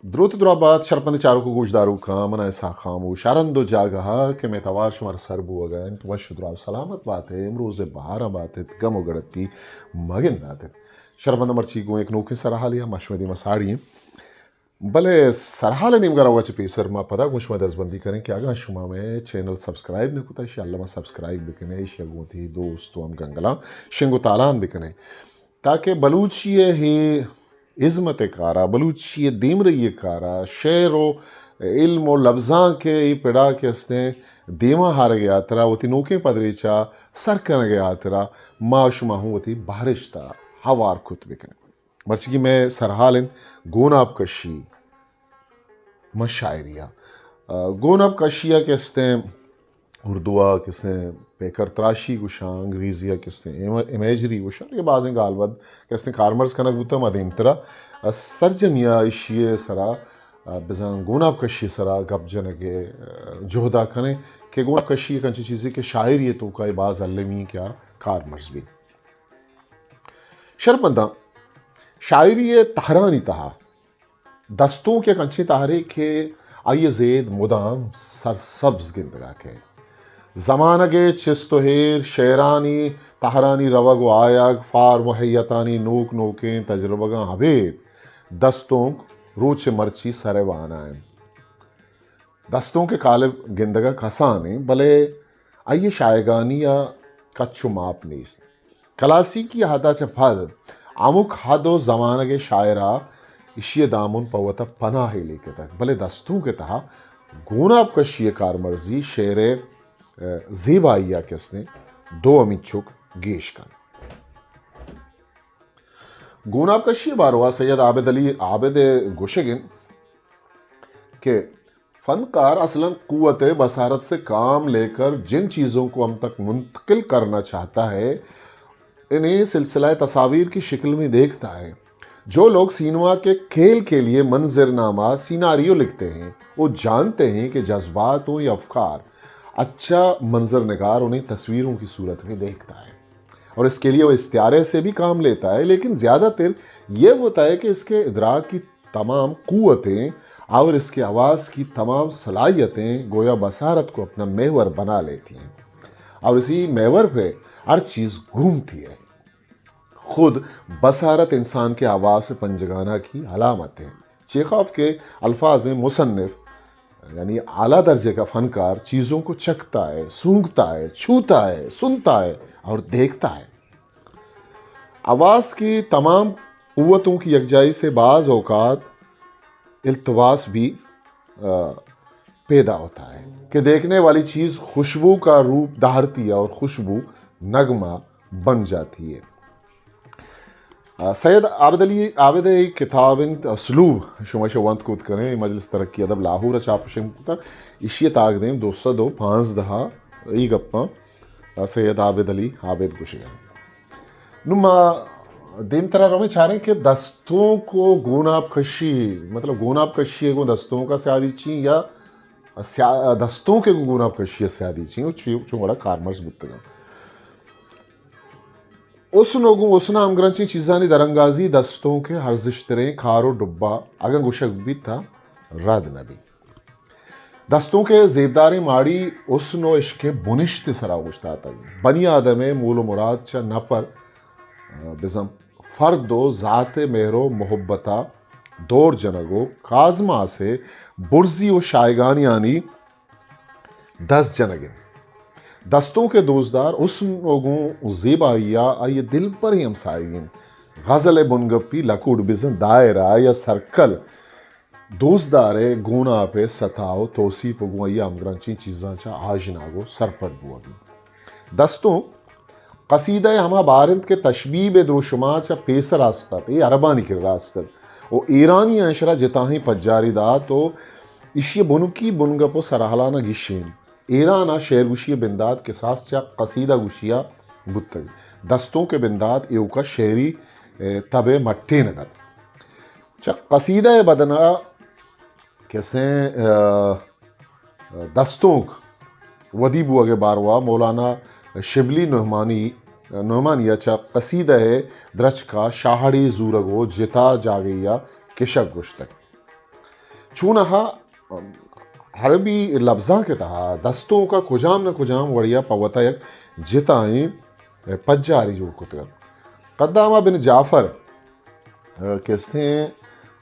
دروت درا بات شرپند چاروک و گوشداروکاں، من اسحاق خاموش۔ ہر ہند و جاگہ کہ مئے توار شمارا سر بوگا انت، وش و دراہ و سلامت بات ئے، امروز بہاراں بات ات، گم و گڑتی مگندات ات۔ شرپند، مرچی گوں یک نوکیں سرحالے ء ما شمئے دیما ساڑی ایں۔ بلے سرحال ء نیمگا روگ ء چہ پیسر ما پدا گوں شما دزبندی کنیں کہ اگاں شما مئے چینل سبسکرائب نہ کتا، ایشی الما سبسکرائب بکنے، ایشی گوں وتی دوست و ہم گنگلاں شنگ و تالان بکنے، تاکہ بلوچی ء ہے ہزمت ء کارا، بلوچی ء دیمرئی ء کارا، شعر و علم و لبزانک ء اے پڑا کہ استیں دیما ہارگ ء ہاترا، وتی نوکیں پدریچا سر کنگ ء ہاترا ما شما ہوں وتی بہرشتا ہوار کت بکنیں۔ مرچی کہ مئے سرحال انت گوناپ کشی، من شاعری ء۔ آ، گوناپ کشی ء کہ استیں اردو ء کہ استیں پیکر تراشی گوشاں، انگریزی ء کہ استیں ایم-، امیجری گوشاں، یہ بازیں گالود کہ استیں کارمرز کنگ بوتا ما دیمترا۔ آ، سرجمی ء ایشی ء سرا، آ، بزاں گوناپ کشی ء سرا گپ جنگ ء، آ، جہدا کنیں کہ گوناپ کشی یک انچیں چیزے کہ شاعری ء توکا باز المی کہ آ کارمرز بی۔ شرپنداں، شاعری ء تہرانی تہا دستونک یک انچیں تہرے کہ آئی ء زید مدام سرسبز گندگا کئیت۔ زمانگ ء چست و ایر، شعرانی تہرانی روگ و آیگ، فارم و ہیئتانی نوک نوکیں تجربگاں ابید دستونک روچ مرچی سر ء وانا انت۔ دستونک ء کالب گندگا کسانیں، بلے آئی ء شایگانی ء کچ و ماپ نیست۔ کلاسیکی حدا چہ پد ہمک حد و زمانگ ء شاعرا ایشی ء دامن پہ وتا پناہے لیکتگ، بلے دستونک ء تہا گوناپ کشی ء کارمرزی شعر ء زیبائی ء کستیں دو ہمینچک گیش کنت۔ گوناپ کشی ء باروا سید عابد علی عابد ء گوشگ انت کہ فنکار اصلاً قوت بصارت سے کام لے کر جن چیزوں کو ہم تک منتقل کرنا چاہتا ہے، انہیں سلسلہ تصاویر کی شکل میں دیکھتا ہے۔ جو لوگ سینما کے کھیل کے لیے منظرنامہ، سیناریو لکھتے ہیں، وہ جانتے ہیں کہ جذبات ہوں یا افکار، اچھا منظر نگار انہیں تصویروں کی صورت میں دیکھتا ہے اور اس کے لیے وہ استعارے سے بھی کام لیتا ہے، لیکن زیادہ تر یہ ہوتا ہے کہ اس کے ادراک کی تمام قوتیں اور اس کے حواس کی تمام صلاحیتیں گویا بصارت کو اپنا محور بنا لیتی ہیں اور اسی محور پہ ہر چیز گھومتی ہے۔ خود بصارت انسان کے حواس پنجگانہ کی علامت ہے۔ چیخوف کے الفاظ میں مصنف یعنی اعلیٰ درجے کا فنکار چیزوں کو چکھتا ہے، سونگھتا ہے، چھوتا ہے، سنتا ہے اور دیکھتا ہے۔ حواس کی تمام قوتوں کی یکجائی سے بعض اوقات التباس بھی، آ، پیدا ہوتا ہے کہ دیکھنے والی چیز خوشبو کا روپ دھارتی ہے اور خوشبو نغمہ بن جاتی ہے۔ آ، سید عابد علی عابد ء کتاب انت اسلوب، شما ایشی ونت کت کنیں، مجلس ترقی ادب لاہور ء چاپ و شنگ کتا، ایشی ء تاکدیم دو سد و پانزدہ ء اے گپاں، آ، سید عابد علی عابد گوشگ ء۔ نوں ما دیمترا رویں چاریں کہ دستونک و گوناپ کشی، مطلب گوناپ کشی ء گوں دستونک ء سیادی چی یا سیا-، دستونک ء گوں گوناپ کشی ء سیادی چی و چی-، چون وڑا کارمرز بوتگاں۔ حسن و گوں حسن ء ہمگرنچیں چیزانی درانگازی دستونک ء ارزشتریں کار و ڈبہ اگاں گوشگ بیت تہ رد نہ بیت۔ دستونک ء زیبداریں ماڑی حسن و عشق ء بنشت ء سرا اوشتاتگ۔ بنی آدم ء مول و مراد چہ نپر، آ، بزاں فرد و ذات ء مہر و محبت ء دور جنگ و کازماس ء برزی و شایگانیانی دست جنگ انت۔ دستونک ء دوستدار حسن و گوں زیبائی ء آئی ء دلبریں ہمساہگ انت۔ غزل ء بنگپی لکوٹ بزاں دائرہ یا سرکل دوستدار ء گوناپ ء ستا و توسیپ و گوں آئی ء ہمگرنچیں چیزاں چہ آژناگ و سرپد بوگ انت۔ دستونک قصیدہ ء ہما بار انت کہ تشبیب ء دروشم ء چہ پیسر است ات، اے عربانی کرا است ات و ایرانی ء اشرا جتاہیں پجاری دات و ایشی ء بنکی بنگپ و سرحالان ء گیشین۔ ایران ء شعر گوشی ء بندات کساس چہ قصیدہ گوشی ء بوتگ۔ دستونک ء بندات ایوک ء شعری، ء، تب ء مٹینگ ات۔ چہ قصیدہ ء بدن ء کسیں، ء، دستونک ودی بوگ ء باروا مولانا شبلی نعمانی، نعمانی ء چہ قصیدہ ء درچک ء شاہڑی زورگ و جتا جاگہی ء کشگ گوشتگ۔ چونہا عربی لبزانک ءِ تہا دستونک ءَ کجام نہ کجام وڑیا پہ وتا یک جتائیں پجاری جوڑ کتگ ات۔ قدامہ بن جعفر، آ، کہ استیں،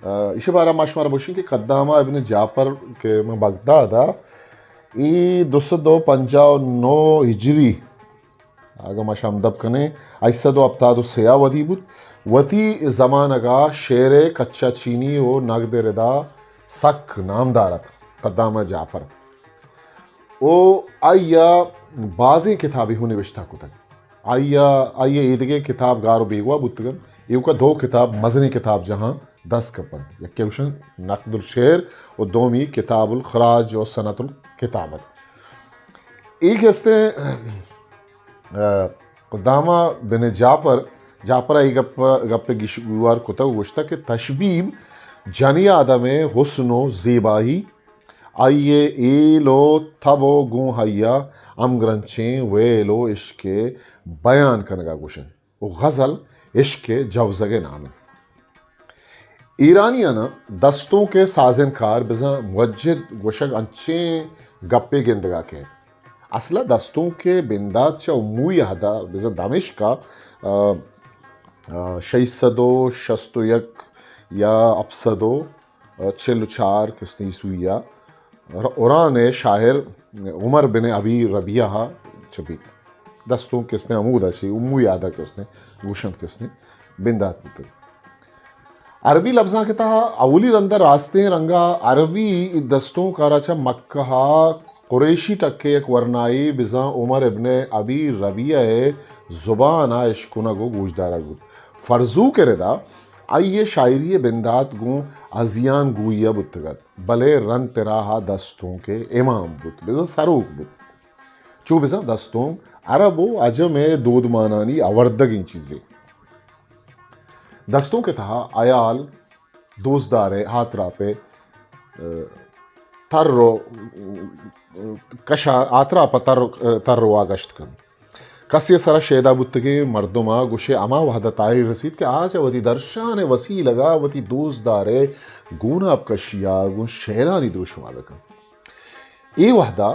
آ، ایشی بارہ ما شمارا بوشیں کہ قدامہ ابن جعفر کہ من بغداد ءَ، ای دو سد و پنجاہ و نو ہجری، اگاں ما شام دپ کنیں، ہشت سد و ہپتاد و سے ءَ ودی بوت۔ وتی زمانگا شعر ءِ کچا چینی و نگد ءِ ردا سک نامدار ات۔ قدامہ جعفر و آئی ءَ بازیں کتابے ہوں نوشتہ کتگ۔ آئی ءَ، آئی ءِ ایدگہ کتاب گار و بیگواہ بوتگ انت۔ ایوکا دو کتاب، مزنیں کتاب جہاں دست کپنت۔ یکے گوشنت نقد الشعر و دومی کتاب الخراج و صنعت الکتابت۔ اے کہ استیں، آ، قدامہ بن جعفر، جعفر ءَ اے گپ، گپ ءِ گیش گیوار کتگ و گوشتگ کہ تشبیب جنی آدم ءِ حسن و زیبائی، آئی ءِ ہیل و تب و گوں آئی ءَ ہمگرنچیں ویل و عشق ءِ بیان کنگ ءَ گوش انت و غزل عشق ءِ جوزگ ءِ نام انت۔ ایرانیاناں دستونک ءِ سازینکار بزاں موجد گوشگ انچیں گپے گندگ ءَ کئیت۔ اصل ءَ دستونک ءِ بندات چہ اموی عہد ءَ بزاں دمشق ءَ، آ، آ، شش سد و شست و یک یا ہپت سد و چل و چار کستیں عیسوی ءَ اوران ءِ شاعر عمر بن ابی ربیعہ ءَ چہ بیت۔ دستونک کستیں ہمودا چہ اموی عہد ءَ کستیں گوشنت کستیں بندات بوتگ۔ عربی لبزانک ءِ تہا اولی رند ءَ راستیں رنگ ءَ عربی دستونک ءَ را چہ مکہ ءَ قریشی ٹک ءِ یک ورنایے بزاں عمر ابن ابی ربیعہ ءِ زبان ءَ اشکنگ و گوشدارگ بوت۔ فرزوک ءِ ردا آئی ءِ شاعری ءِ بندات گوں ازیان گوئی ءَ بوتگ ات، بلے رند تراہ ءَ دستونک ءِ امام بوت، بزاں سروک بوت۔ چو بزاں دستونک عرب و عجم ءِ دودمانانی آوردگیں چیزے۔ دستونک ءِ تہا ہیال، دوستدار ءِ آتراپ ءِ، آ، تر و، آ، کشا-، آتراپ ءِ تر و، آ، تر و آ گشت کنت۔ کسے ءِ سرا شیدا بوتگیں مردم ءَ گوشے ہما وہد ءَ تاہیر رسیت کہ آ چہ وتی درشان ءِ وسیلگ ءَ وتی دوستدار ءِ گوناپ کشی ءَ گوں شعرانی دروشم ءَ بہ کنت۔ اے وہد ءَ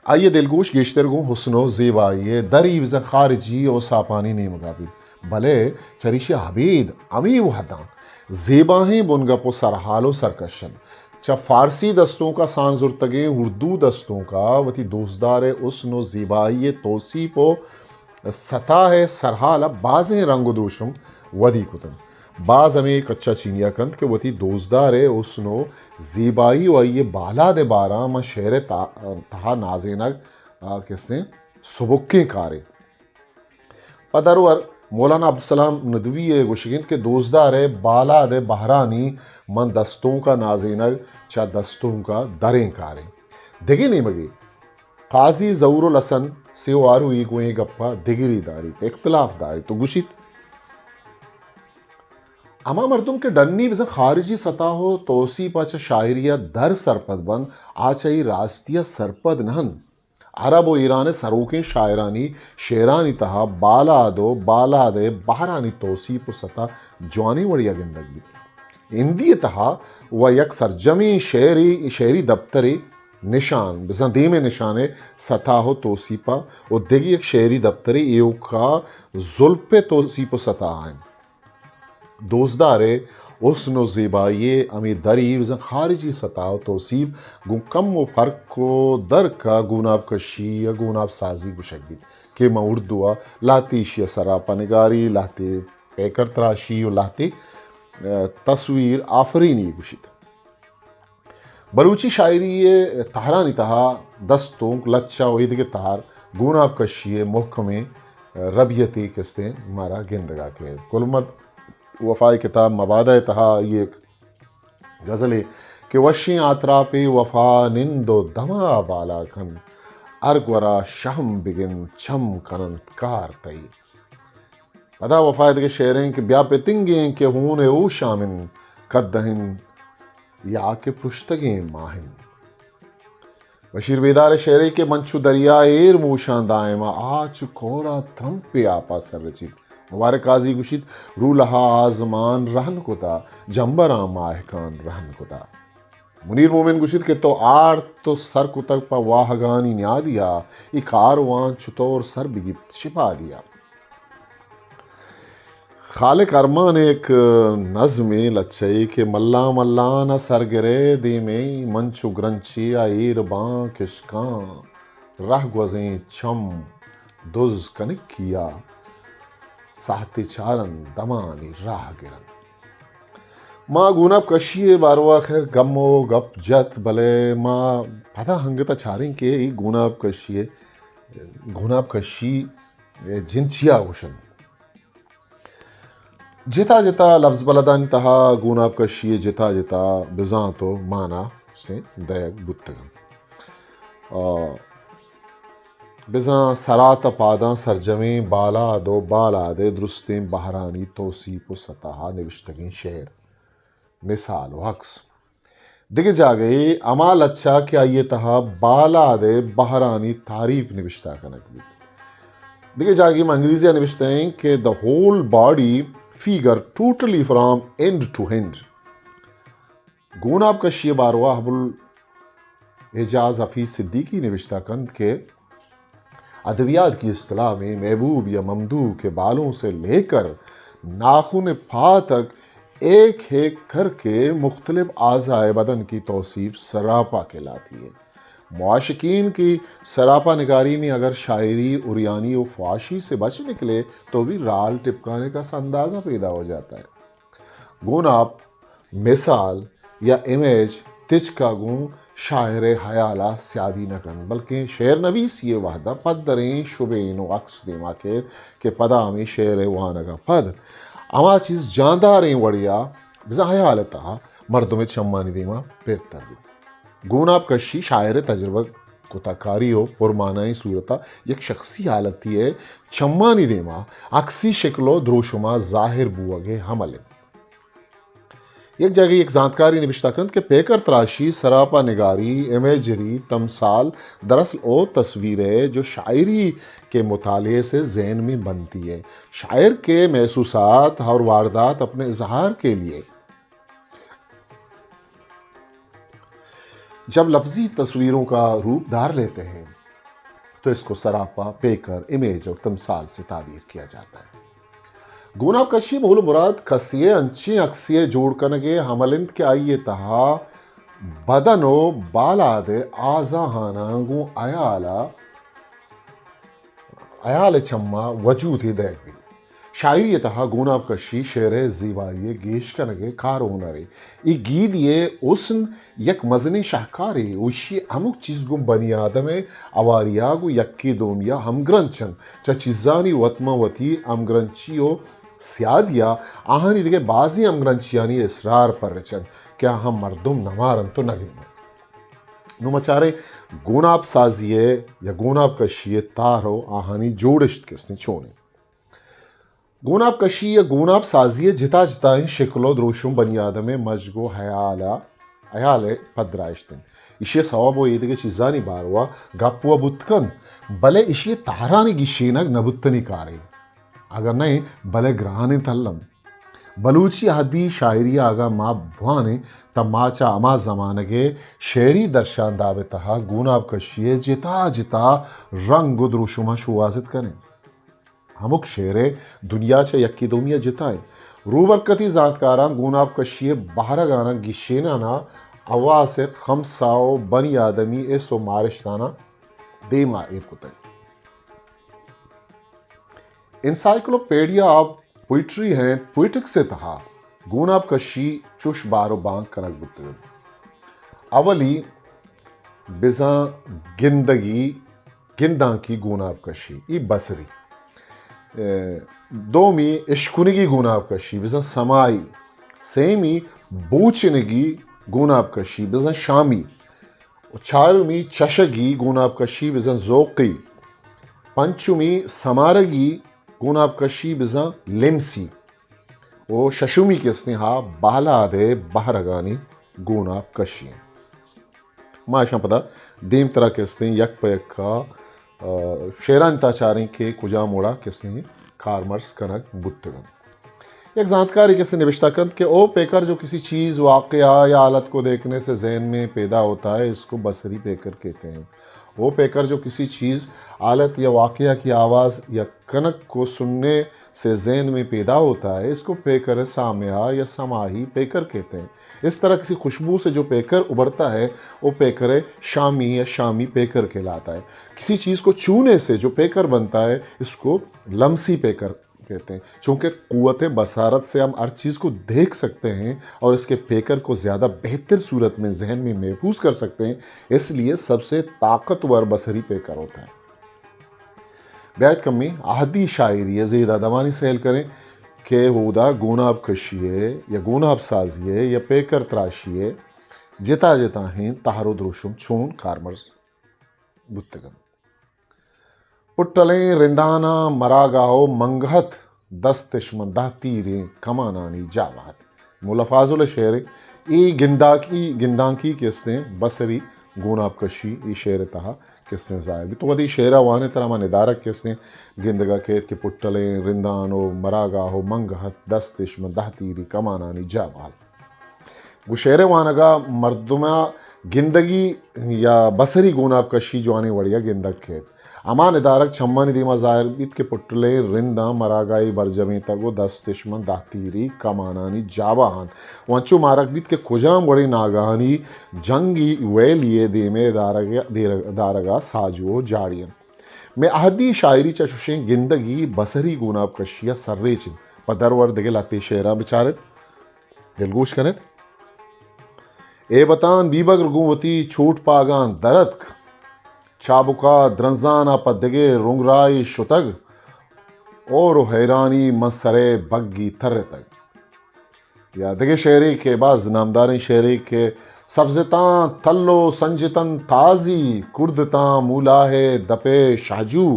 آئی ءِ دلگوش گیشتر گوں حسن و زیبائی ءِ دری بزاں خارجی اوساپانی نیمگ ءَ بیت، بلے چریشی ءَ ابید ہمے وہداں زیباہیں بنگپ و سرحال و سرکش انت۔ چہ فارسی دستونک ءَ سان زرتگیں اردو دستونک ءَ وتی دوستدار ءِ حسن و زیبائی ءِ توسیپ و ستا ءِ سرحال ءَ بازیں رنگ و دروشم ودی کت انت۔ باز ہمے کچا چینی ءَ کنت کہ وتی دوستدار ءِ حسن و زیبائی و آئی ءِ بالاد ءِ باراں من شعر ءِ تا-، تہا نازینگ، آ، کسیں سبکیں کارے۔ پہ درور مولانا عبدالسلام ندوی ءِ گوشگ انت کہ دوستدار ءِ بالاد ءِ بہرانی من دستونک ءَ نازینگ چہ دستونک ءَ دریں کارے۔ دگہ نیمگے قاضی ظہور الحسن سیواروی گوں اے گپ ءَ دگری داریت، اختلاف داریت و گوشیت، ہما مردم کہ ڈنی بزاں خارجی ستا و توسیپ ءَ چہ شاعری ءَ در سرپد بنت، آ چہ اے راستی ءَ سرپد نہ انت۔ عرب و ایران ءِ سروکیں شاعرانی شعرانی تہا بالاد و بالاد ءِ بہرانی توسیپ و ستا جوانیں وڑے ءَ گندگ بیت۔ ہندی ءِ تہا و یک سرجمیں شعری، شعری دپترے نشان، بزاں دیمے نشان ءِ ستا و توسیپ ءَ و دگہ یک شعری دپترے ایوکا زلپ ءِ توسیپ و ستا ءَ انت۔ دوستدار ءِ حسن و زیبائی ءِ ہمے دری بزاں خارجی ستا و توسیپ گوں کم و فرق و درک ءَ گوناپ کشی یا گوناپ سازی گوشگ بیت کہ ماں اردو ءَ لہتے ایشی ءِ سرا پہ نگاری، لہتے پیکر تراشی و لہتے، آ، تصویر آفرینی گوشیت۔ بلوچی شاعری ءِ تہرانی تہا دستونک، لچہ و ایدگہ تہر گوناپ کشی ءِ مہکمیں ربیتے کستیں مارا گندگ ءَ کئیت۔ گل محمد وفا ءِ کتاب مبادا ءِ تہا آئی ءِ یک غزلے کہ وشیں آتراپے وفا نند و دما بالا کنت، ہر گورا شہم بگند چم کننت کار تئی۔ پدا وفا ءِ دگہ شعریں کہ بیا پتنگیں کہ ہون ءِ ہوشام انت، کدہ انت یا کہ پرشتگیں ماہ انت۔ بشیر بیدار ءِ شعرے کہ من چو دریا ءِ ایر موشاں دائما، آ چو کورا ترمپے آپ ءَ سر رچیت۔ مبارک قاضی گوشیت، رولہا آزمان رہن کتا، جمبراں ماہکان رہن کتا۔ منیر مومن گوشیت کہ تو آرت و سر کتگ پہ واہگانی نیادیا، اے کاروان چطور سر بگیپت شپادیا۔ خالق ارمان ءِ یک نظمے لچہ یے کہ ملاں ملاں ءَ سر گرئے دیمے، من چو گرنچے ءَ ایر باں کشکاں، رہگوزیں چم دز کنکی ءَ ساہتے چارنت دمانی راہ گرنت۔ ما گوناپ کشی ءِ باروا خیر گم و گپ جت، بلے ما پدا ہنگت ءَ چاریں کہ اے گوناپ کشی ءِ، گوناپ کشی ءِ جند چیا گوشنت۔ جتا جتا لبز بلدانی تہا گوناپ کشی ءِ جتا جتا بزانت و مانا سے دئیگ بوتگ انت۔ آ، بزاں سرات ءَ پاداں سرجمیں بالاد و بالاد ءِ درستیں بہرانی توسیپ و سطح ءَ نبشتگیں شعر، مثال و عکس۔ دگہ جاگہے ہما لچہ کہ آئی ءِ تہا بالاد ءِ بہرانی تعریف نبشتہ کنگ بیت۔ دگہ جاگہے من انگریزی ءَ نبشتہ ایں کہ the whole body figure totally from end to end۔ گوناپ کشی ءِ باروا ابوالاعجاز حفیظ صدیقی نبشتہ کنت کہ ادبیات کی اصطلاح میں محبوب یا ممدوح کے بالوں سے لے کر ناخن پا تک ایک ایک کر کے مختلف اعضائے بدن کی توصیف سراپا کہلاتی ہے۔ معاشقین کی سراپا نگاری میں اگر شاعری، عریانی و فحاشی سے بچ نکلے تو بھی رال ٹپکانے کا سا اندازہ پیدا ہو جاتا ہے۔ گوناپ مثال یا امیج تچک ءَ گوں شاعر ءِ ہیال ءَ سیادی نہ کنت، بلکیں شعر نویسی ءِ وہد ءَ پدریں شبین و عکس دیما کیت کہ پدا ہمے شعر ءِ وانگ ءَ پد ہما چیز جانداریں وڑے ءَ بزاں ہیال ءِ تہا مردم ءِ چمانی دیما پرتر بیت۔ گوناپ کشی شاعر ءِ تجربہ کتہ کاری و پرمانائیں صورت ءَ یک شخصی حالتی ءِ چمانی دیما عکسی شکل و دروشم ءَ ظاہر بوگ ءِ عمل انت۔ یک جاگہے یک زانتکارے نبشتہ کنت کہ پیکر تراشی، سراپا نگاری، امیجری، تمثال دراصل او تصویر ہے جو شاعری کے مطالعے سے ذہن میں بنتی ہے۔ شاعر کے محسوسات اور واردات اپنے اظہار کے لیے جب لفظی تصویروں کا روپ دھار لیتے ہیں تو اس کو سراپا، پیکر، امیج اور تمثال سے تعبیر کیا جاتا ہے۔ گوناپ کشی مول و مراد کسے ءِ انچیں عکسے ءِ جوڑ کنگ ءِ عمل انت کہ آئی ءِ تہا بدن و بالاد ءِ اعضاہاناں گوں ہیال ءَ، ہیال ءِ چماں وجودے دئیگ بیت۔ شاعری ءِ تہا گوناپ کشی شعر ءِ زیبائی ءِ گیش کنگ ءِ کار و ہنرے۔ اے گیدی ءِ حسن یک مزنیں شاہکارے، ایشی ءِ ہمک چیز گوں بنی آدم ءِ ہواری ءَ گوں یکے دومی ءَ ہمگرنچ انت۔ چہ چیزانی وت ماں وتی ہمگرنچی و سیادی ءَ آہانی دگہ بازیں ہمگرنچیانی اسرار پرچ انت کہ آہاں مردم نہ مارنت و نہ گندنت۔ نوں ما چاریں گوناپ سازی ءِ یا گوناپ کشی ءِ تہر و آہانی جوڑشت کستیں چونیں۔ گوناپ کشی یا گوناپ سازی ءِ جتا جتائیں شکل و دروشم بنی آدم ءِ مجگ و ہیال ءَ، ہیال ءِ پدرائشت انت۔ ایشی ءِ سوب و ایدگہ چیزانی باروا گپ و بوت کنت، بلے ایشی ءِ تہرانی گیشینگ نہ بوتنی کارے۔ اگاں نہ انت، بلے گرانیں تلم۔ بلوچی اہدی شاعری ءَ اگاں ما بوانیں، تہ ما چہ ہما زمانگ ءِ شعری درشانداب ءِ تہا گوناپ کشی ءِ جتا جتا رنگ و دروشماں شوہازت کنیں۔ ہمک شعر ءِ دنیا چہ یکے دومی ءَ جتا انت۔ روبرکتی زانتکاراں گوناپ کشی ءِ بہرگاناں گیشینان ءَ حواس ءِ خمسا و بنی آدمی حس و مارشتاناں دیما ایر کتگ۔ انسائیکلوپیڈیا آف پوئٹری اینڈ پوئٹکس ءِ تہا گوناپ کشی چوش بار و بانگ کنگ بوتگ انت۔ اولی بزاں گندگی، گندانکی گوناپ کشی، ای بصری۔ اے، دومی اشکنگی گوناپ کشی، بزاں سمائی۔ سیمی بوچنگی گوناپ کشی، بزاں شامی۔ و چارمی چشگی گوناپ کشی بزاں ذوقی۔ پنچمی سمارگی گوناپ کشی بزاں لمسی۔ و ششمی کہ استیں ہا بالاد ءِ بہرگانی گوناپ کشی انت۔ ما اشاں پدا دیمترا کہ استیں یک پہ یک ءَ، آ، شعرانی تہا چاریں کہ کجام وڑا کہ استیں کارمرز کنگ بوتگ انت۔ یک زانتکارے کسے نبشتہ کنت کہ او پیکر جو کسی چیز، واقعہ یا حالت کو دیکھنے سے ذہن میں پیدا ہوتا ہے، اس کو بصری پیکر کہتے ہیں۔ وہ پیکر جو کسی چیز، حالت یا واقعہ کی آواز یا کنک کو سننے سے ذہن میں پیدا ہوتا ہے، اس کو پیکر سامعہ یا سماعی پیکر کہتے ہیں۔ اس طرح کسی خوشبو سے جو پیکر ابھرتا ہے، وہ پیکر شامی یا شامی پیکر کہلاتا ہے۔ کسی چیز کو چھونے سے جو پیکر بنتا ہے، اس کو لمسی پیکر کہتے ہیں۔ چونکہ قوت بصارت سے ہم ہر چیز کو دیکھ سکتے ہیں اور اس کے پیکر کو زیادہ بہتر صورت میں ذہن میں محفوظ کر سکتے ہیں، اس لیے سب سے طاقتور بصری پیکر ہوتا ہے۔ بیایت کمی اہدی شاعری ء زیدہ دوانی سیل کریں کہ اودا گوناب کشی ء یا گوناب سازی ء یا پیکر تراشی ء جتا جتا ہیں تہر و دروشم چون کارمرز بوتگ انت۔ پٹلیں رنداناں مراگاہ و منگہت، دستش من دہ تیریں کمانانی جاوہت۔ مولا فاضل ء شعر ء اے گنداکی، گندانکی کہ استیں بصری گوناب کشی اے شعر ء تہا کہ استیں ظاہر بیت۔ تو وتی شعر ء وانے ترا ما ندارگ کہ استیں گندگا کیت کہ پٹلیں رندان و مراگاہ و منگہت، دستش من دہ تیری کمانانی جاوہت۔ گوں شعر ء وانگ ء مردم ء گندگی یا بصری گوناب کشی جوانیں وڑے ء گندگ کیت۔ ہما ندارگ چمانی دیما ظاہر بیت کہ پٹلیں رنداں مراگاہی برجمینتگ و دستش من دہ تیری کمانانی جاوہ انت و انچو مارگ بیت کہ کجام وڑیں ناگہانی جنگی ویلی ء دیم ء دارگ، دیر، دارگ ء ساجو و جاڑی انت۔ مئے اہدی شاعری چہ چشیں گندگی بصری گوناب کشی ء سرریچ انت۔ پہ درور دگہ لہتے شعراں بچارت۔ دلگوش کنت۔ اے بتان بیبگر گوں وتی چوٹ پاگاں در اتک۔ چابکا درنزان ء پہ دگہ رنگراہی شتگ۔ اور و حیرانی من سرے بگی ترتگ۔ یا دگہ شعرے کہ باز نامداریں شعرے کہ سبزتاں تل و سنجتن تازی، کردتاں مولاہ دپے شاجو۔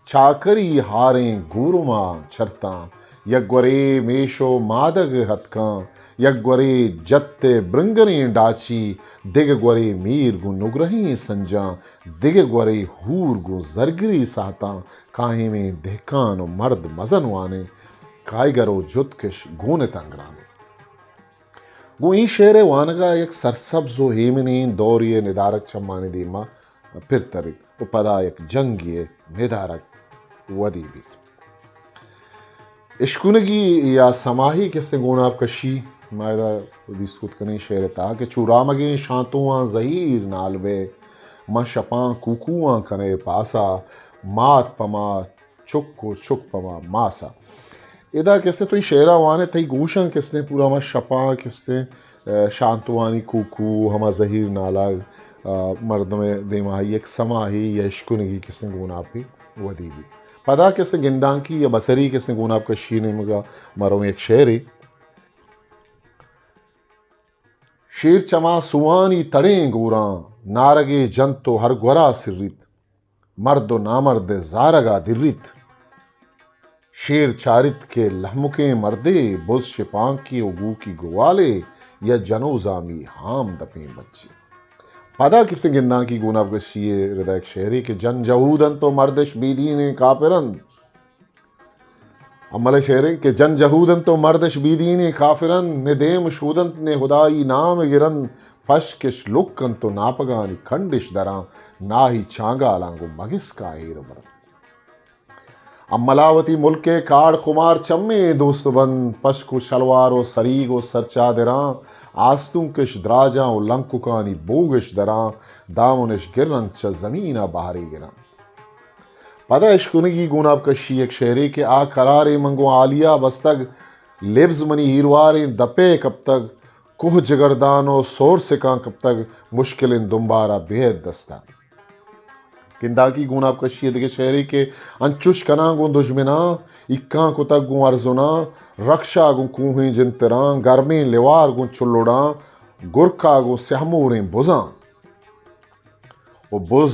چاکری ہاریں گورماں چرتاں، یک گورے میش و مادگ ہتکاں، یک گورے جت ء برنگریں ڈاچی، دگہ گورے میر گوں نگرہیں سنجاں، دگہ گورے ہور گوں زرگری ساہتاں، کاہیمیں دہکان و مرد مزن وانیں کائیگر و جتکش گون اتاں گرانیں۔ گوں اے شعر ء وانگ ء یک سرسبز و ایمنیں دورے ء ندارگ چمانی دیما پر تریت و پدا یک جنگے ء ندارگ ودی بیت۔ اشکنگی یا سماہی کسیں گوناب کشی ما ادا دیست کت کنیں شعر ء تہا کہ چو رامگیں شانتواں زہیر نال بے، من شپاں کوکواں کنئے پاسا، مات پہ ما چک و چک پہ ما ماسا۔ ادا کسے تو اے شعرا وانے تئی گوشاں کسے پورا ہما شپاں کسے، ء، شانتوانی کوکو، ہما زہیر نالاگ، ء، مردم دیما یک سماہی یا اشکنگی کسے گوناپی ودی بی۔ پدا کسے گندانکی یا بصری کسے گوناپ کشی نیمگا مروں یک شعرے۔ شیر چما سوانی تڑیں گوراں، نارگے جنت و ہر گورا سریت۔ مرد و نامرد ء زارگ ء دریت۔ شیر چاریت کہ لہمکیں مردے، بز شپانکے و گوکی گوالے، یا جنوزامی ہام دپیں بچے۔ پدا کسے گندانکی گوناپ کشی ء ردا یک شعرے کہ جن جہود انت و مردش بیدینیں کافر انت۔ امل ء شعرے کہ جن جہود انت و مردش بیدینیں کافر انت، نے دیم شود انت نے ہدائی نام گرنت، پشکش لک انت و ناپگانی کنڈش دراں، ناہی چانگالاں گوں مگس کاں ایر و برنت۔ املا وتی ملک ء کاڑ خمار چمیں دوست بنت، پشک و شلوار و سریگ و سرچادراں، آستونکش دراجاں و لنککانی بوگش دراں، دامنش گرنت چہ زمین ء بہرے گراں۔ پدا اشکنگی گوناپ کشی یک شعرے کہ آ قرارے من گوں عالیہ بستگ، لبز منی ہیرواریں دپے کپتگ، کوہ جگردان و سور سکاں کپتگ، مشکلیں دمبارا بید دستا۔ گنداکی گوناپ کشی دگہ شعرے کہ انچش کناں گوں دژمناں، ایکاں کتگ گوں ارزناں، رکشا گوں کوہیں جنتراں، گرمیں لیوار گوں چلڑاں، گرکا گوں سیہموریں بزاں۔ و بز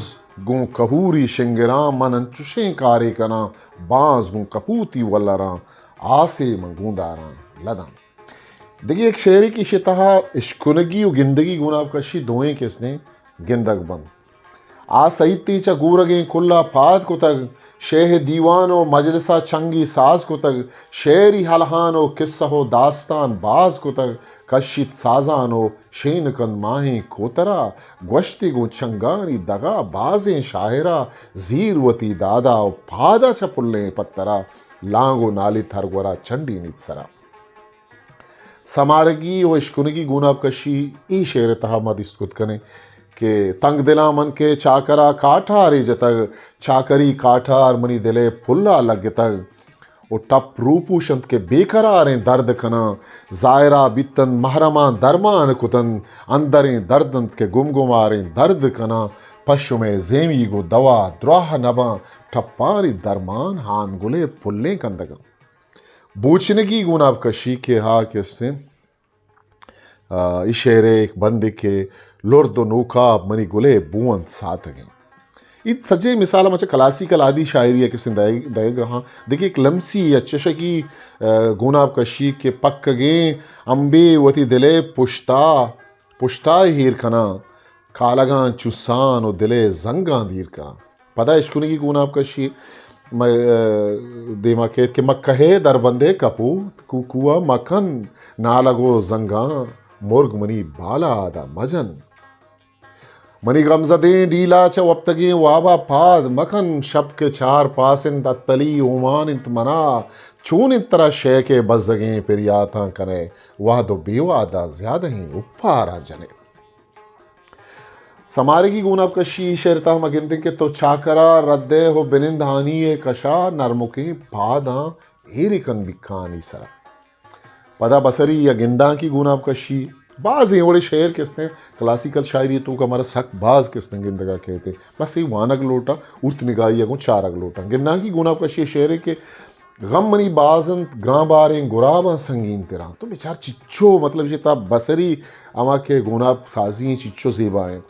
گوں کہوری شنگراں، من انچشیں کارے کناں، بانز گوں کپوتی ولراں، آسے من گوں داراں لداں۔ دگہ یک شعرے کہ ایشی تہا اشکنگی و گندگی گوناپ کشی دوئیں کسیں گندگ بنت۔ آ سہیتی چہ گورگیں کلا پاد کتگ، شیہ دیوان و مجلسا چنگی ساز کتگ، شعری ہلہان و قصہ و داستان باز کتگ، کشیت سازان و شین کند ماہیں کوترا، گوشتی گوں چنگانی دغا بازیں شاعرا، زیر وتی دادا و پادا چہ پلیں پترا، لانگ و نالیت ہر گورا چنڈینیت سرا۔ سمارگی و اشکنگی گوناپ کشی ای شعر تہا ما دیست کت کنیں کہ تنگ دلاں من کہ چاکرا کاٹھارے جتگ، چاکری کاٹھار منی دلے پھلا لگتگ و ٹپ روپوش انت کہ بے قراریں درد کناں، ظاہرا بیتنت محرماں درمان کتنت، اندریں درد انت کہ گمگماریں درد کناں، پشمئے زیمیگ و دوا دراہ نباں، ٹپانی درمان ہانگلئے پلیں کندگاں۔ بوچنگی گوناپ کشی کہ ہا کستیں، آ، ای شعرے ایک بندے کہ لرد و نوکاپ منی گلے بوانت ساتگیں۔ ایت سجے مثال ہم چہ کلاسیکل آدی شاعری ء کستیں دئیگ، دئیگ ہاں۔ دگہ یک لمسی یا چشگی، آ، گوناپ کشی کہ پکگیں امبے وتی دلے پشتا، پشتا ہیر کناں، کالگاں چوسان و دلے زنگاں دیر کناں۔ پدا اشکنگی گوناپ کشی مئے، آ، دیما کیت کہ مکہے دربندے کپوت، کوکوا مکن، نالگ و زنگاں مرگ منی بالا ادا مجن۔ منی غمزدیں ڈیلا چہ وپتگیں وابا پاد مکن، شپ کہ چار پاس انت اتلی اومان انت منا، چون انت ترا شیکے بزگیں پریاتاں کنے، وہد و بے وہدا زیادہیں اپاراں جنے۔ سمارگی گوناپ کشی شعر تہا ما گندیں کہ تو چاکرا ردے ہو بنند ہانی ء کشا نرمکیں پاداں ایر کن بکانی سرا۔ پدا بسری یا گندانکی گوناپ کشی بازیں وڑے شعر کستیں کلاسیکل شاعری توکا مارا سک باز کستیں گندگا کہتے۔ بس ای وانگ لوٹا، ارت نگاہی گوں چارگ لوٹا۔ گندانکی گوناپ کشی شعرے کہ غم منی باز انت، گرانباریں گراباں سنگین تراں۔ تو بچار چچو، مطلب، اشی تہا بسری ہما کہ گوناپ سازی ہیں، چچو زیبا ہیں۔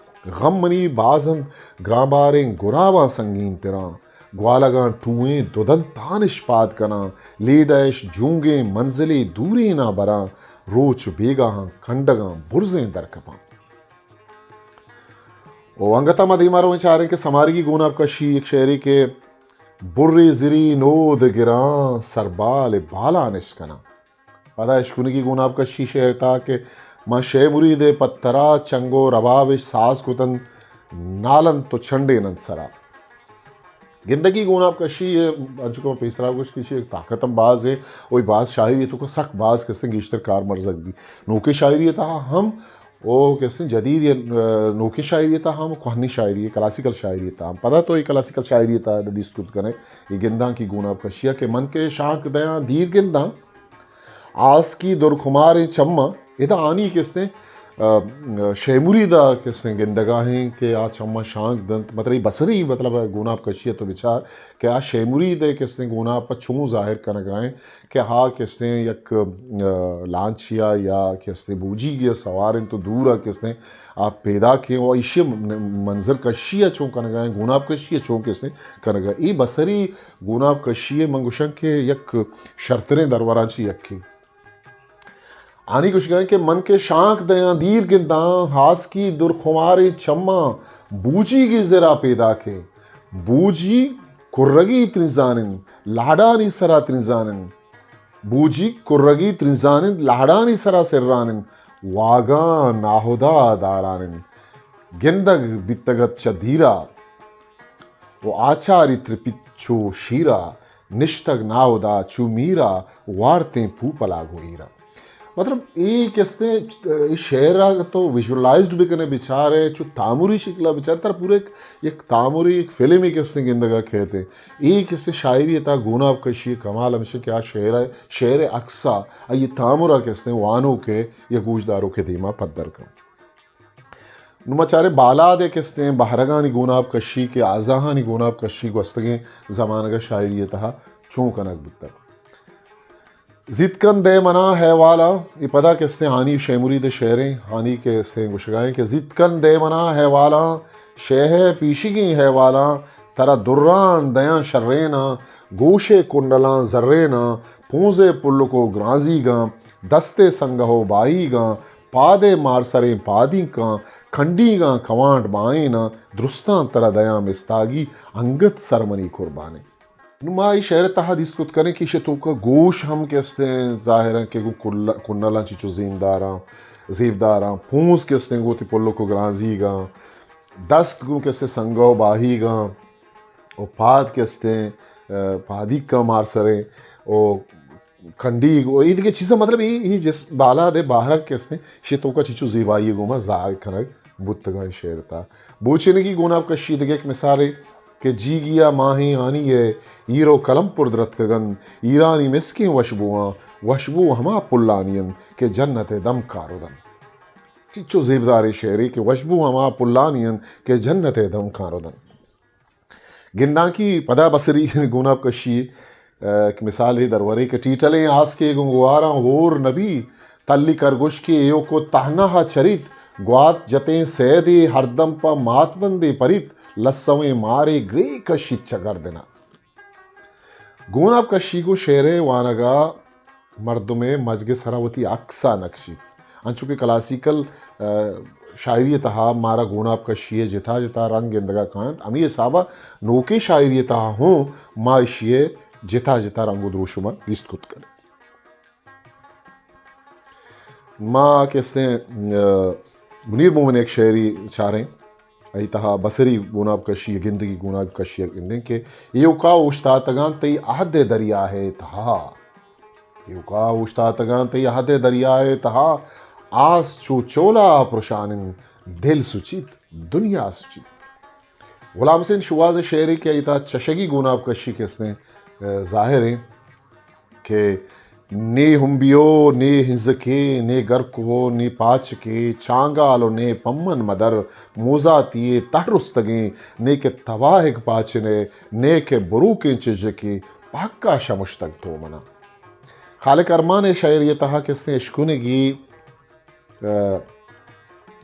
غم منی باز انت، گرانباریں گراباں سنگین تراں۔ گوالگاں ٹوئیں دودن تانش پاد کناں، لیڈ اش جونگیں منزلے دوریں نہ براں، روچ بیگاہاں کنڈگاں برزیں درکپاں۔ او انگتا ما دیما رویں چاریں کہ سمارگی گوناپ کشی یک شعرے کہ برے زری نود گراں سربال بالان اش کناں۔ پدا اشکنگی گوناپ کشی شعر تا کہ من شے مرید ء پترا چنگ و رباب اش ساز کتن نالنت و چنڈیننت سرا۔ گندگی گوناپ کشی ء انچو کہ من پیسرا گوشت کہ ایشی طاقت ہم باز ہے، وہی باز شاعری تو کہ سک باز کستیں گیشتر کار مرزگ بی۔ نوکے شاعری تہا ہم او کستیں جدید یا، آ، نوکیں شاعری تہا ہم، کوہنی شاعری، کلاسیکل شاعری تہا ہم۔ پدا تو اے کلاسیکل شاعری تہا دیست کت کنے، اے گندانکی گوناپ کشیا کہ من کہ شانک دیاں دیر گنداں، آسکی درخماریں چماں، ادا آنی کستیں، آ، شے مرید ء کستیں گندگاہیں کہ آ چماں شانک دنت، مطلب اے بسری، مطلب گوناپ کشی تو بچار کہ آ شے مرید ء کستیں گوناپ چون ظاہر کنگاہیں۔ کہ ہا کستیں یک، آ، لانچیا یا کستیں بوجیگیا سوار انت تو دورا کستیں آ پیداکیں و ایشی من-، منظر کشیا چون کنگا ہیں، گوناپ کشیا چون کستیں کنگا۔ ای بسری گوناپ کشی من گوشاں کہ یک شرتریں دروران چی یکی۔ آنی گوشگا ہیں کہ من کہ شانک دیاں دیر گنداں، ہاسکی درخماریں چماں بوجیگی زرا پیداکیں۔ بوجی کرگی ترزانن، لاڈانی سرا ترزانن۔ بوجی کرگی ترزاننت، لہڑانی سرا سراننت، واگاں ناہدا داراننت۔ گندگ بیتگت چہ دیرا و آچاری ترپیت چو شیرا، نشتگ ناہدا چو میرا، وارتیں پوپلا گوں ایرا۔ مطلب، اے کستیں، اے شعر ء تو ویژولائزڈ بکنے، بچارے، چو تامری شکل ء بچار، ترا پورا یک، یک تامری، یک فلم ء کستیں گندگ ء کہتے۔ اے کستیں شاعری ء تا گوناپ کشی ء کمال ہمیش کہ آ شعر ء، شعر ء عکس ء، آئی تامر ء کستیں وانوک ء یا گوشداروک ء دیما پدر کن۔ نوں ما چاریں بالاد ء کستیں بہرگانی گوناپ کشی کہ آزاہانی گوناپ کشی گوستگیں زمانگ ء شاعری ء تہا چون کنگ بوتگ۔ زیت کن دئے منا ہیوالاں، اے پدا کستیں ہانی شے مرید ء شعریں، ہانی کستیں گوشگائیں کہ زیت کن دئے منا ہیوالاں، شے ء پیشیگیں ہیوالاں، ترا دران دیاں شریناں، گوش ء کنڈلاں زریناں، پونز ء پلک و گرانزیگاں، دست ء سنگہ و بائیگاں، پاد ء مارسریں پادینکاں، کنڈیگاں کوانٹ بائیناں، درستاں ترا دیاں مستاگی، انگت سر منی قربانیں۔ نوں ما اے شعر ءِ تہا دیست کت کنیں کہ ایشی ءِ توکا گوش ہم کہ استیں ظاہر ایں کہ گوں کل-، کنلاں چنچو زیمداراں، زیبداراں، پونز کہ استیں گوں وتی پلک ءُ گرانزیگاں، دست گوں کہ استیں سنگا ءُ باہیگاں، ءُ پاد کہ استیں، ءَ، پادیکاں مارسریں، ءُ کنڈیگ ءُ اے دگہ چیزاں، مطلب اے، اے جس بالاد ءِ بہرگ کہ استیں، ایشی ءِ توکا چنچو زیبائی ءَ گوما ظاہر کنگ بوتگاں اے شعر ءِ تہا۔ بوچینگی گوناب کشی ءِ دگہ یک مثالے کہ جیگی ءَ ماہیں ہانی ءِ ایر ءُ کلم پر درتکگ انت، ایرانی مسکیں وشبواں، وشبو ہما پلانی انت کہ جنت ءِ دمکاں رد انت۔ چنچو زیبداریں شعرے کہ وشبو ہما پلانی انت کہ جنت ءِ دمکاں رد انت۔ گندانکی پدا بصری گوناب کشی ءِ، ءَ، یک مثالے درورے کہ ٹیٹلیں آسکے گوں گوہاراں ہور نبی، تلی کرگوشکے ایوک ءُ تہنا ءَ چریت، گوات جتیں سیدے ہردم پہ مات بندے پریت، لسویں مارے گرے کشیت چہ گردن ءَ۔ گوناب کشی گوں شعر ءِ وانگ ءَ مردم ءِ مجگ ءِ سرا وتی عکس ءَ نکشیت۔ انچو کہ کلاسیکل، ءَ، شاعری ءِ تہا مارا گوناب کشی ءِ جتا جتا رنگ گندگ ءَ کاینت، ہمے حساب ءَ نوکیں شاعری ءِ تہا ہوں ما ایشی ءِ جتا جتا رنگ ءُ دروشم ءَ دیست کت کنیں۔ ما کہ استیں، ءَ، منیر مومن ءِ یک شعرے چاریں، اے تہا بصری گوناب کشی ءِ گندگی، گوناب کشی ءِ گندیں کہ ایوکا اوشتاتگاں تئی عہد ءِ دریا ءِ تہا۔ ایوکا اوشتاتگاں تئی عہد ءِ دریا ءِ تہا، آس چو چولا پرشان انت، دل سچیت، دنیا سچیت۔ غلام حسین شوہاز ءِ شعرے کہ اے تہا چشگی گوناب کشی کہ استیں، ءَ، ظاہر ایں کہ نے ہمبیو، نے ہنزکے، نے گرکو، نے پاچکے، چانگال ءُ نے پمن مدر، موزاتی ءِ تہ رستگیں، نے کہ تباہگ پاچنے، نے کہ بروکیں چژکے، پہکا شمشتگ تو منا۔ خالق ارمان ءِ شاعری ءِ تہا کہ استیں اشکنگی، ءَ،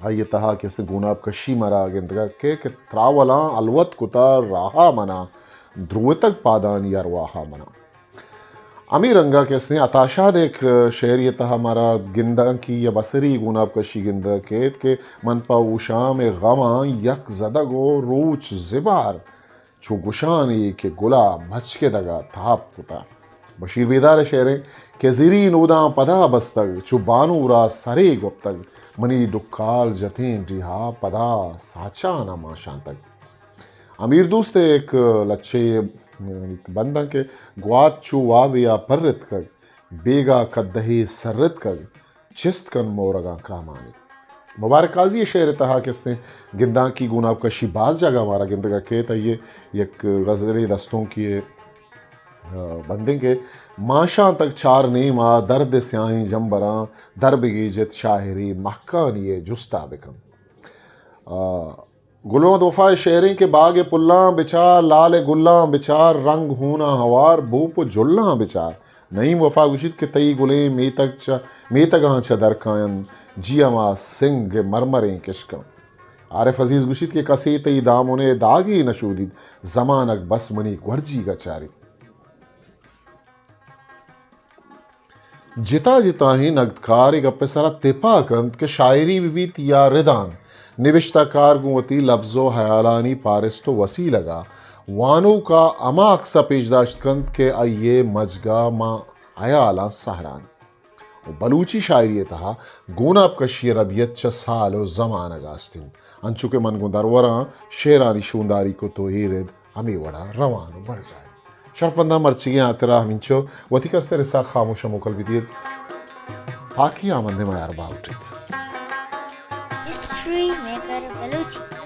آئی ءِ تہا کہ استیں گوناب کشی مارا گندگ ءَ کہ، کہ تراولاں الوت کتا راہا منا، دروتگ پادانی ارواہا منا۔ ہمے رنگا کہ استیں عطا شاد ءِ یک شعری ءِ تہا مارا گندانکی یا بصری گوناب کشی گندگ ءَ کیت کہ من پہ ہوشام ءِ غماں یک زدگ ءُ روچ زبار چو گشانے کہ گلا مچکدگ ءَ تاب کتا۔ بشیر بیدار ءِ شعریں کہ زری نوداں پدا بستگ، چو بانورا سرے گپتگ، منی ڈکال جتیں ڈیہا پدا ساچان ءَ ماشانتگ۔ امیر دوست ءِ یک لچے بنداں کہ گوات چو وابے ءَ پرتکگ، بیگا کدہے سرتکگ، چست کن مورگاں کرامانی۔ مبارک قاضی ءِ شعر ءِ تہا کہ استیں گندانکی گوناب کشی باز جاگہ مارا گندگ ءَ کیت، آئی ءِ یک غزلے دستونکی ءِ، آ، بندیں کہ ماشانتگ چار نیم ءَ درد ءِ سیاہیں جمبراں، در بگیجت شاعری مہکانی ءِ جستا بکن۔ آ، گل محمد وفا ءِ شعریں کہ باگ ءِ پلاں بچار، لال ءِ گلاں بچار، رنگ ہوناں ہوار، بوپ ءُ جلاں بچار۔ نعیم وفا گوشیت کہ تئی گلیں میتگ چہ، میتگاں چہ در کاینت، جی ہما سنگ ءِ مرمریں کشکاں۔ عارف عزیز گوشیت کہ کسے تئی دامن ءِ داگے نہ شودیت، زمانگ بس منی گورجیگ ءَ چاریت۔ جتا جتاہیں نگدکار اے گپ ءِ سرا تپاک انت کہ شاعری بہ بیت یا ردان، نبشتہ کار گوں وتی لبز ءُ ہیالانی پارست ءُ وسیلگ ءَ وانوک ءَ ہما عکس ءَ پیش داشت کنت کہ آئی ءِ مجگ ءَ ماں ہیالاں سہران۔ ءُ بلوچی شاعری ءِ تہا گوناب کشی ءِ ربیت چہ سال ءُ زمانگ ءَ است انت، انچو کہ من گوں دروراں شعرانی شونداری کت ءُ اے رد ہمے وڑا روان ءُ برجاہ انت۔ شرپنداں مرچیگیں ہاترا ہمینچو، وتی کستر اسحاق خاموش ءَ موکل بدیت۔ پاکی آمندیں میار باہوٹ ایت۔ ہسٹری میکر بلوچی۔